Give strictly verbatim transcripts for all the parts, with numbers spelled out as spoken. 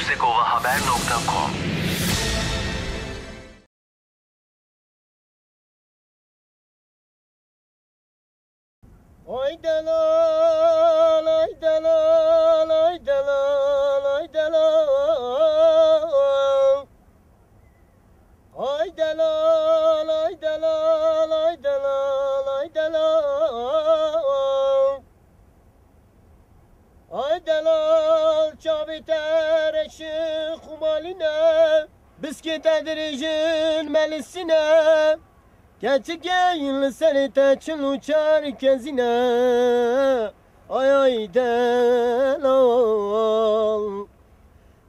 Segovahaber nokta com. Ay delal, ay delal, ay delal, ay delal. Ay delal, ay delal, ay delal, ay delal. Ay delal, çavê te reşin xumalî ne, biskê te dirêjin melisî ne. Keçikê li serê te çil û çar kezî ne. Ay, ay delal.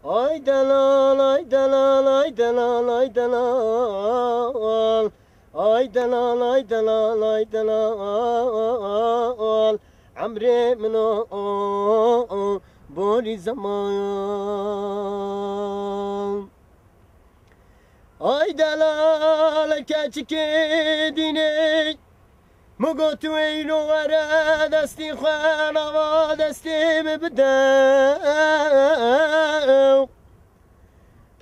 Ay delal, ay delal, ay delal, ay delal. Ay delal, ay delal, ay delal. Emrê min o, o, o, borî zeman. Ay delal, keçikê dînê. Min got weylo were destê xwe nava destê min bide.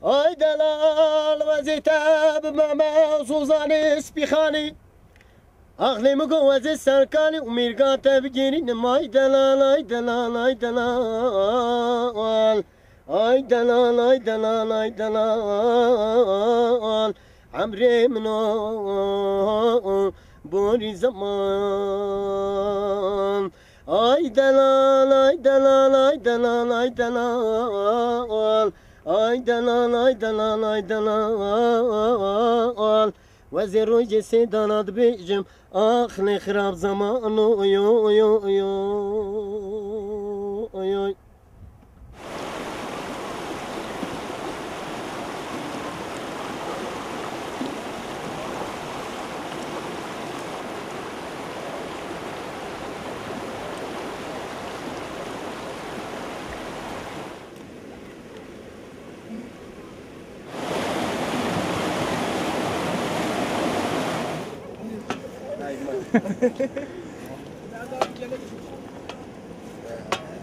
Ay delal, wezê te bi Mehmet Sozanê Spîxanê. Axlê min got wezê Serkanê û mêrga te bigêrînim. Ay delal, ay delal, ay delal. Ay delal, ay delal, ay delal. Emrê min o, borî zeman. Ay delal, ay delal, ay delal, ay delal. Ay delal, ay delal, ay delal. Wezê rojê sêdana dibêjim. Ax ne xirab zeman, oy, oy, oy, oy, oy.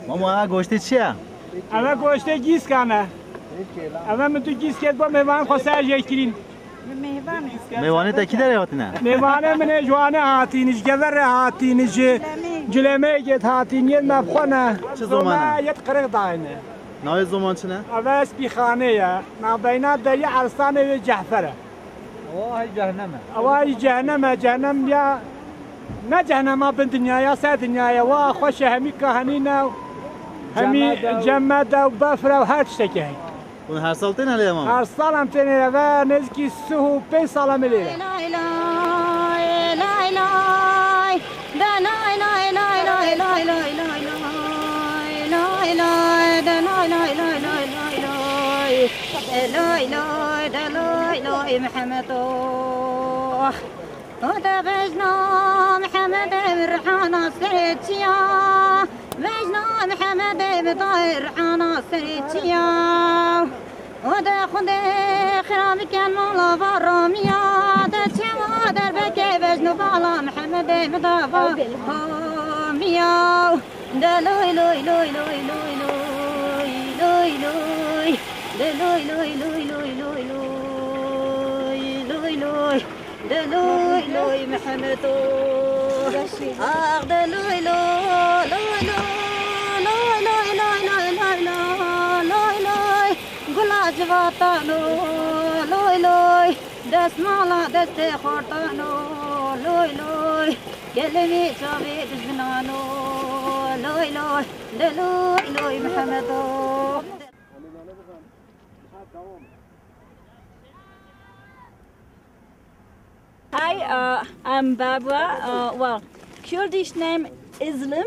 Mamo, a goştê çi ye? Eve goştê gîskan e. Eve min tu gîskêt bo mêvan xwe ser jê kirîn. Mêvanê te kî derê hatine? Mêvanê min ê ji Wanê hatîn, ji Geverê hatîn, ji Cilemêgêt hatîn, yên me bi xwe ne. Çi ziman e? Yê di qiriq dayne. Navê ziman çi ne? Eve Spîxanê ye. Navbeyna Derya Ersanê wê Cehfer e. Ewa hey cehennem e. Ewa hey cehennem e, cehennem ya ne cehennema bin dinya ya ser dinya ye. Wa xweş e, hemî kahenî ne. Hemî cemede û befre û her tiştekî heye. Hûn her sal tên lê, mama? Her sal em tên lê ve, nêzîkî sih û pênc sal em ê lê. Lay lay, lay lay, da lay lay, lay lay, lay lay, lay lay, lay lay, da lay lay, lay lay, lay lay, lay lay, da lay lay, Mihemedo. O de bejna Mihemedê min rihana serê çiya, bejna Mihemedê min dayê rihana serê çiya. O de Xwedê xira biken mala va ramiya, de çewa derbekê bejn û bala Mihemedê min da va homiya. De loy loy loy loy loy loy loy loy. De loy loy loy loy loy loy loy loy. De loy loy Mihemedo. Ax de loy lo, loy lo, loy loy, loy loy, loy loy, loy loy. Gula civatano, loy loy. Destmala destê xortano, loy loy. Gelê wî çavê dijminano, loy loy. De loy loy Mihemedo. Hi, uh, I'm Barbara. Uh, well, Kurdish name Islam,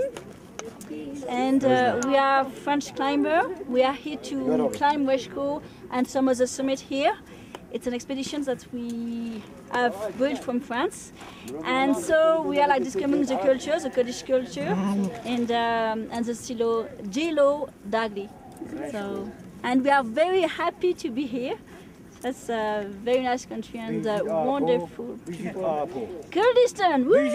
and uh, we are French climber. We are here to climb Weshko and some other summit here. It's an expedition that we have brought from France, and so we are like discovering the culture, the Kurdish culture, and um, and the Silo Jilo Dagli. So, and we are very happy to be here. That's a very nice country and a wonderful people. Kurdistan! Woo!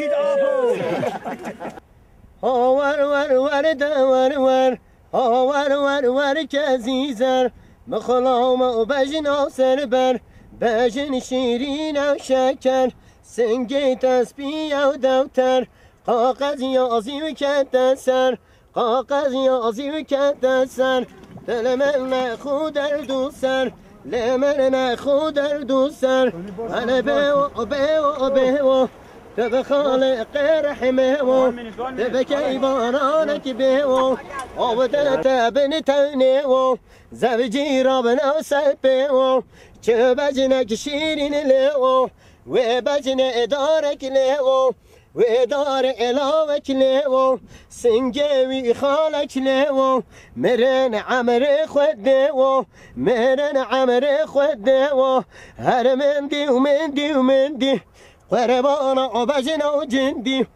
Hawer wer wer de wer wer. Hawer wer wer kezî zer. Mixulam û bejna serber, bejin şîrîn û şeker, singê tespî û dewter, qaxez yazî û kete ser, qaxez yazî û kete ser, te li min nexu derd û ser, li min nexu derd û ser, hele bêwo, bêwo, bêwo, tu bi xaliqê rehmê wo, tu bi keyvananek bêwo, aw te te bin tewnê wo. Zevcî rabin ew serpê wo, çi becinek şîrîn lê wo, wê becinê darek lê wo, wê darê elawek lê wo, singê wî xalek lê wo, mirin emrê xwe dê wo, mirin emrê xwe dê wo, her mendî û mendî û mendî. Qurbana o bejina o cindî,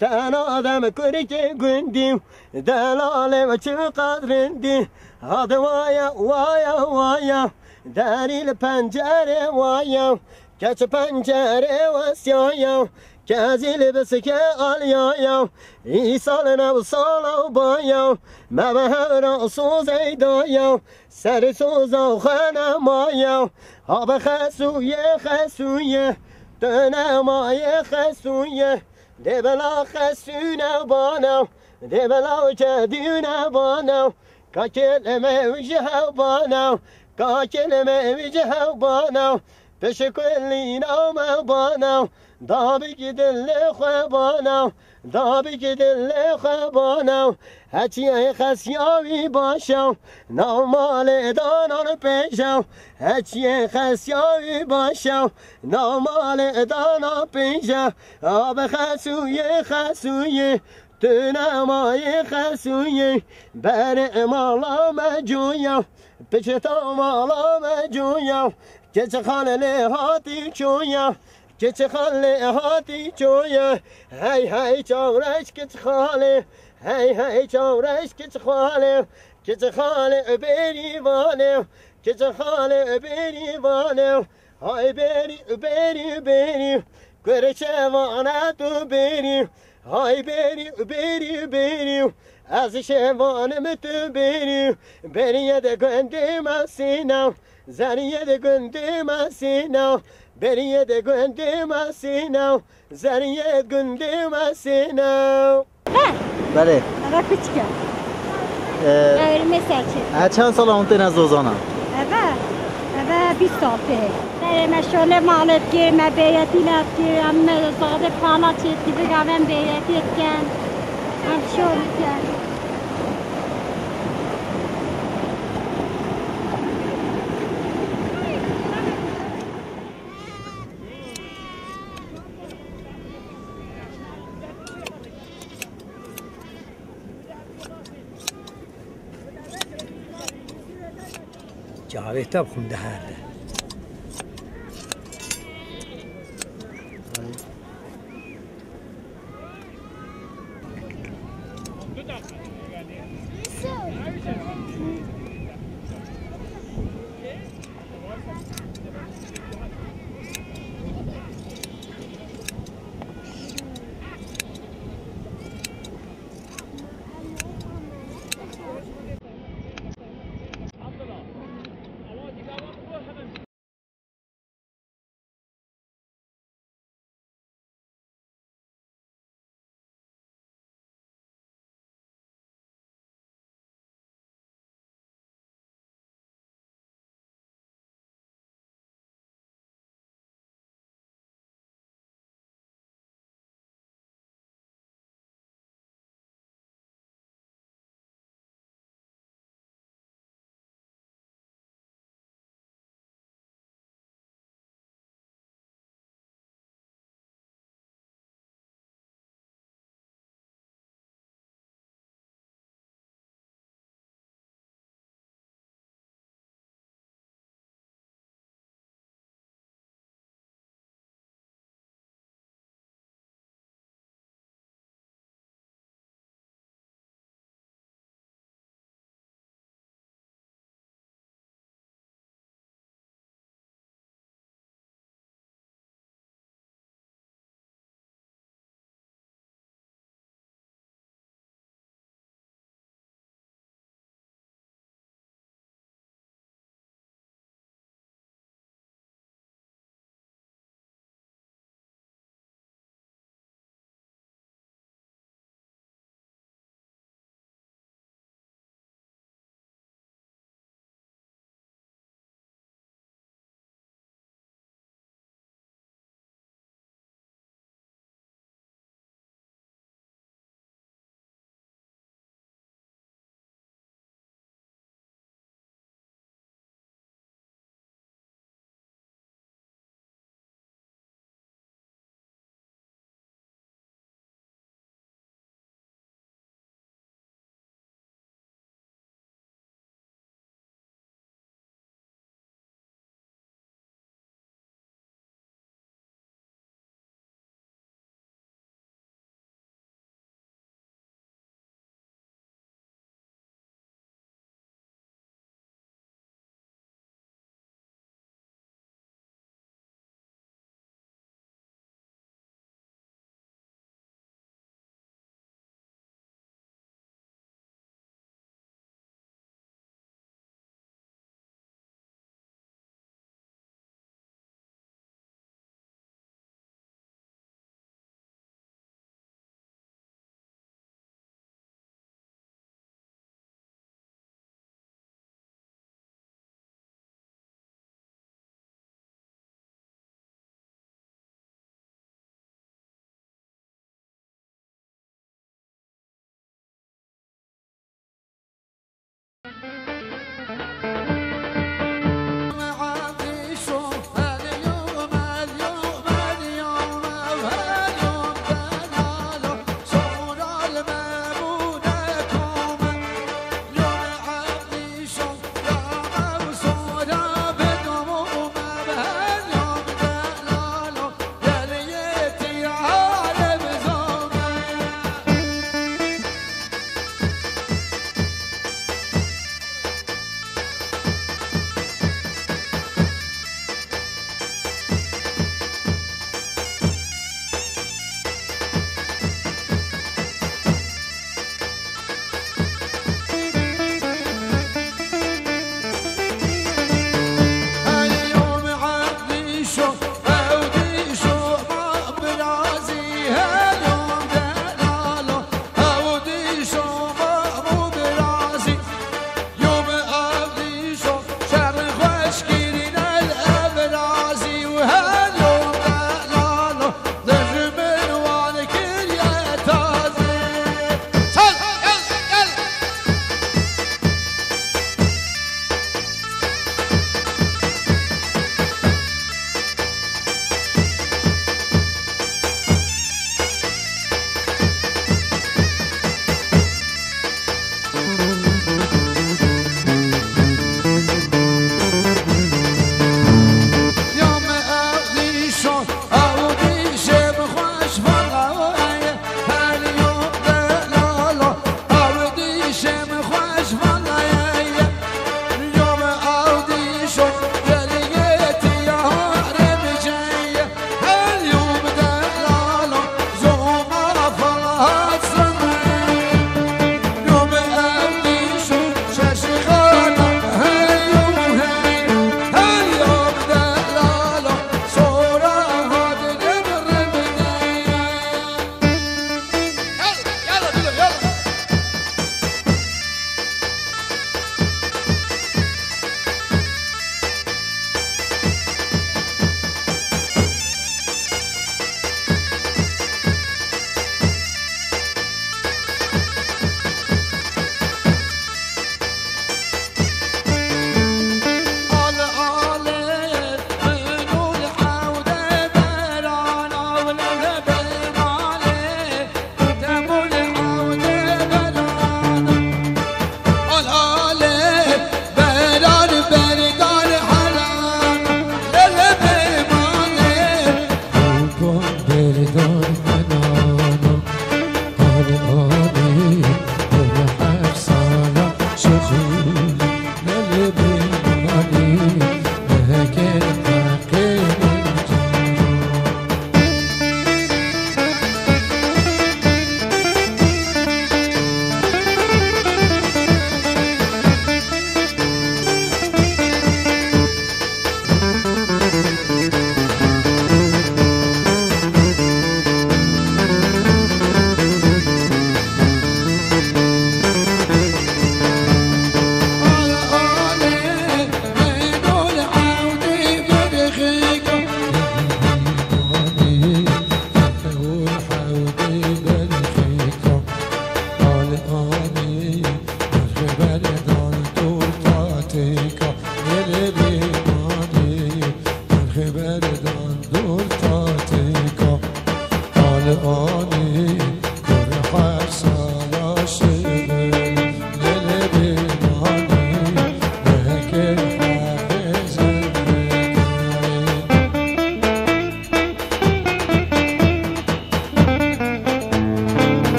tena dem kurikê gundî, delalê ve çi qadrindî. Hadi waya, waya, waya, derî li pencerê waya, keç pencerê wesiyaya, kezî li bisikê aliyaya, îsal ne sala baya, me ve hevra sozeyda ya, serê soza xwe nemaye, ha bi xesûyê, xesûyê, tu nemaye xesûyê, dê bila xesû nebane, dê bila kedû nebane, ka kelime wî ji hew bane, ka kelime wî ji hew bane, pişikulî name bane, dabî ki dilê xwe bane, dabî ki dilê xwe bane, heçiyê xesiya wî baş e, nav malê danan pêş e, heçiyê xesiya wî baş e, nav malê danan pêş e, abi xesûyê, xesûyê, tu nemayê xesûyê, berê mala me coya, piçê ta mala me coya, keçi xalê lê hatî çoya, keçi xalê hatî çoya, hey hey çawreş keçi xalê, hey hey çawreş keçi xalê, keçi xalê bêrîvanê, keçi xalê bêrîvanê, hay bêrî, bêrî, bêrî, kurê çevana tu bêrî, hay bêrî, bêrî, bêrî, ez şevanim tu bêrî, bêrî yê de gundê me sîna, zerî yê de gundê me sîna, bêrî yê de gundê me sîna, zerî yê de gundê me sîna. He. Belê. Eve küçük e. Ee, Evrime serçe. Ha, çend sala hûn têne zozana? Eve, eve bîst sal tê. Eve me şolê malê dikê, me bêyetî le dikê, em me zade pala çê dikî, biga em bêyetî dikin. Em şol dikin. Çavê te bixwim diherde.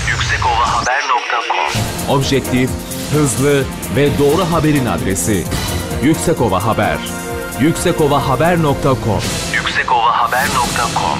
Yüksekovahaber nokta com. Objektif, hızlı ve doğru haberin adresi. Yüksekova Haber. Yüksekovahaber nokta com. Yüksekovahaber nokta com.